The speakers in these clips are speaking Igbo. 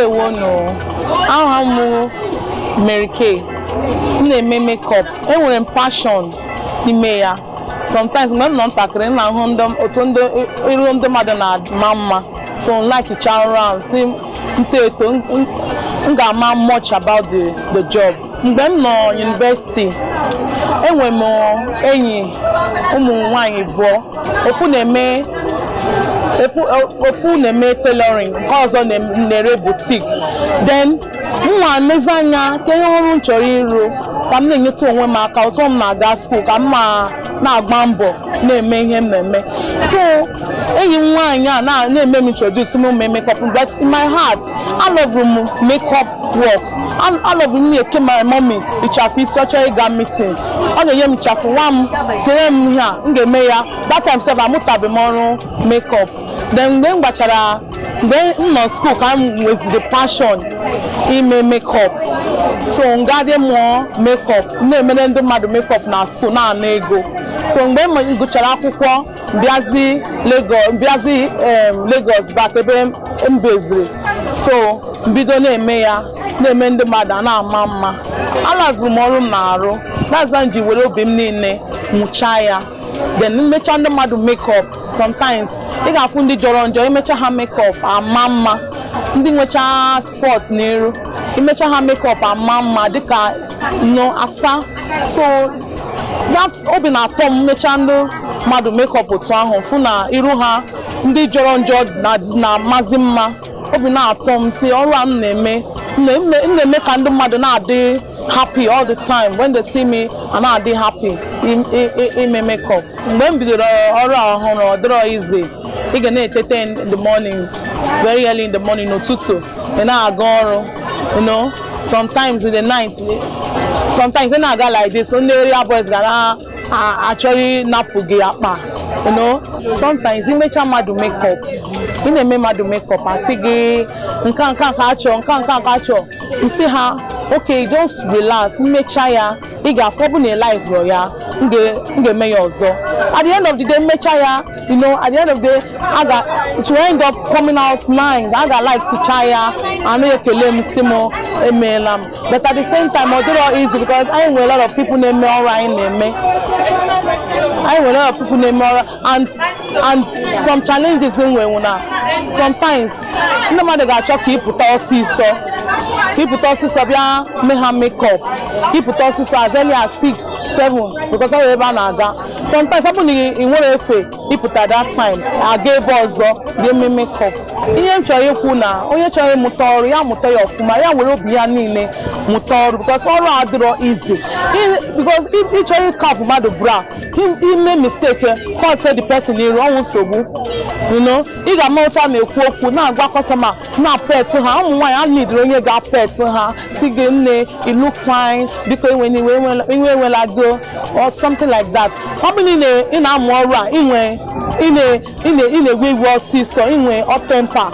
Ndewonu. Aha m Mary Kay. M na-eme makeup. Enwere m passion n'ime ya. Sometimes mgbe m nọ ntakịrị, m na-ahụ ndị otu ndị iru ndị mmadụ na-ama mma, so m like cha ọrụ ahụ, si m too eto, m ga-ama much about the job. Mgbe m nọ university, enwere m enyi ụmụ nwanyị abụọ. Ofu na-eme tailoring, nke ọzọ na-ere boutique. Then nwa nlezi anya ka ihe ọrụ m chọrọ ịrụ ka m na-enyetụ onwe m aka otu m na-aga school, ka m ma na-agba mbọ na-eme ihe m na-eme. So enyi m nwaanyị a na-eme m introduce m mee makeup, but in my heart, I love m makeup work. I love m na-eke my mommy ịchafụ isi. Ọ chọrọ ịga meeting, ọ ga-enye m ịchafụ, nwa m kere m ihe a m ga-eme ya. That time sef, amụtabeghị m ọrụ makeup. Then mgbe m gbachara, mgbe m nọ school, ka m nweziri passion ime makeup. So ngadị mụọ makeup, m na-emere ndị mmadụ makeup na school, na-ana ego. So mgbe m gụchara akwụkwọ, bịazi Lagos, bịazi Lagos back ebe m beziri. So mbido na-eme ya, na-eme ndị mmadụ a na-ama mma. Alavụrụ m ọrụ m na-arụ. That's why m ji were obi m niile mụchaa ya. Then mmecha ndị mmadụ makeup, sometimes ị ga-afụ ndị jọrọ njọ, imecha ha makeup, ama mma. Ndị nwecha spot n'iru, imecha ha makeup, ama mma dịka nọ asa. So that obi na-atọ m mmecha ndị mmadụ makeup otu ahụ, fụ na iru ha ndị jọrọ njọ na-amazi mma. Obi na-atọ m si ọrụ a m na-eme, m na-eme ka ndị mmadụ na-adị happy all the time. When they see me, a na-adị happy ime makeup. Mgbe m bidoro ọrụ a ọhụrụ, ọ dịrọ easy. Ị ga na-etete in the morning, very early in the morning, n'ụtụtụ, ị na-aga ọrụ. Sometimes in the night, sometimes ị na-aga like this, ndị area boys ga na-achọrọ ịnapụ gị akpa. Sometimes imecha mmadụ makeup, ị na-eme mmadụ makeup, asị gị nka nka nka achọ, nka nka nka achọ. Nsị ha, "Okay, just relax, mmecha ya, ị ga-afụ. Ọ bụ na ị like ya, m ga-eme ya ọzọ." At the end of the day, mmecha ya, at the end of the day, a ga to end up coming out nice. A ga like ticha ya, a na-ekele m, si m emeela m. But at the same time, ọ dịrọ easy because anyị nwere a lot of people na-eme ọrụ anyị na-eme. Anyị nwere a lot of people na-eme ọrụ and some challenges nwe na sometimes ndị mmadụ ga-achọ ka ịpụta ọsịsọ, ka ịpụta ọsịsọ bịa mee ha makeup, ka ịpụta ọsịsọ as early as 6, 7, because ọ bụ ebe a na-aga. Sometimes ọ bụ na ị nwere efe ịpụta that time, aga ebe ọzọ ga-eme makeup. Ihe m chọrọ ikwu na onye chọrọ ịmụta ọrụ ya, mụta ya ọfụma, ya were obi ya niile mụta ọrụ, because ọrụ a adịrọ easy, because ị chọrọ ịkafụ mmadụ bra, ime mistake, cause the person n'iru ọnwụ nsogbu. Ị ga-ama otu a na-ekwu okwu, na-agwa customer, na pet ha. Ụmụ nwaanyị a nidiri onye ga-pet ha, si gị, "Nne, you look fine, biko iwe iwe enwela go," or something like that. Ọ bụ na ị na-amụ ọrụ a, inwe ị na-ewe iwe ọsịsọ, inwe hot temper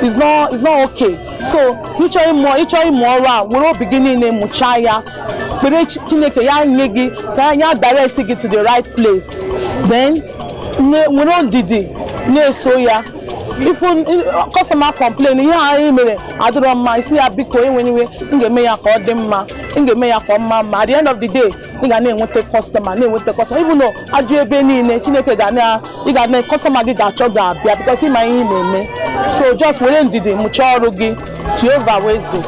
is not okay. So ịchọ ịmụ ọrụ a, were obi gị niile mụchaa ya. Kpere Chineke ya nye gị ka ya direct gị to the right place. Then nwere ndidi na-eso ya. Ifu customer complain, ihe anyị mere adịrọ mma, isi ya, "Biko, enwere iwe, m ga-eme ya ka ọ dị mma, m ga-eme ya ka ọ mma mma." At the end of the day, ị ga na-enweta customer, na-enweta customer, even though ajụ ebe niile. Chineke ga na ị ga na customer gị ga-achọ ga-abịa because ịma ihe ị na-eme. So just were ndidi mụchaa ọrụ gị. Jehova weze.